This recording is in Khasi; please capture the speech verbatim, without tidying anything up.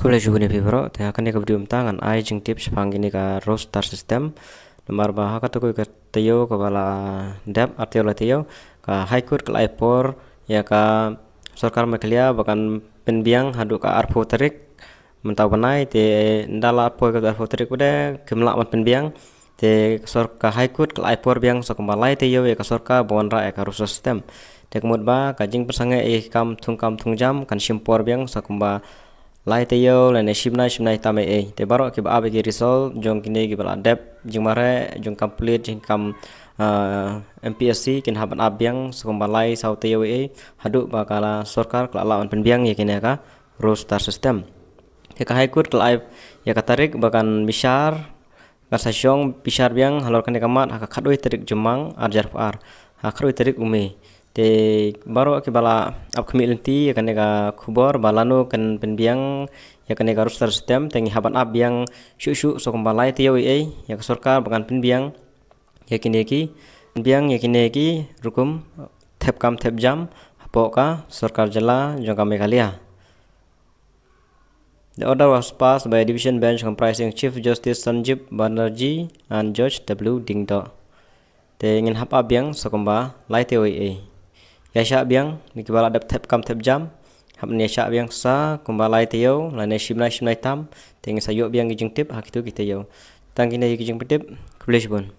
Khublei shibun ïa phi baroh. Te ha kane ka video mynta ngan ai jingtip shaphang kine ka roster system. Namar ba ha katu ka taïew kaba la dep, ar taïew lai taïew, ka High Court ka la ai por ïa ka sorkar Meghalaya ba kan pynbiang haduh ka arphew tarik mynta u bnai. Te ynda la poi ka arphew tarik pat de kim lah ban pynbiang. Te ka sor-, ka High Court ka la ai por biang sa kumba lai taïew ïa ka sorkar ban wanrah ïa ka roster system. Te ka mut ba ka jingpynsangeh ïa ki kam thung kam thung jam kan shim por biang sa kumba lai taïew lane shibnai shibnai tam ei ei. Te baroh kiba ap ïa ki result jong kine kiba la dep jingmareh jong complete jingkam, ah, M P S C kin hap ban ap biang sa kumba lai saw taïew ei ei haduh ba ka la sorkar ka la lah ban pynbiang ïa kine ka roster system. Te ka High Court ka la ai ïa ka tarik ba kan bishar, kan sa shong bishar biang halor kane ka mat ha ka khatwei tarik Jymmang ar hajar arphew ar, ha ka khatwei tarik u May. Te baroh kiba la ap khmih lynti ïa kane ka khubor ba lano kan pynbiang ïa kane ka roster system, te ngi hap ban ap biang shuh shuh sa kumba lai taïew ei ei ïa ka sorkar ba kan pynbiang ïa kine ki, pynbiang ïa kine ki rukom thep kam thep jam hapoh ka sorkar jylla jong ka Meghalaya. The order was passed by a division bench comprising Chief Justice Sanjib Banerjee and Judge W Diengdoh. Te ngin hap ap biang sa kumba lai taïew ei ei. Ïa shah biang, ïa kiba la dep thep kam thep jam, hap ban ïa shah biang sa kumba lai taïew lane shibnai shibnai tam. Te ngin sa ïoh biang ki jingtip ha kitu ki taïew. Tang kine ki jingpyntip. Khublei shibun.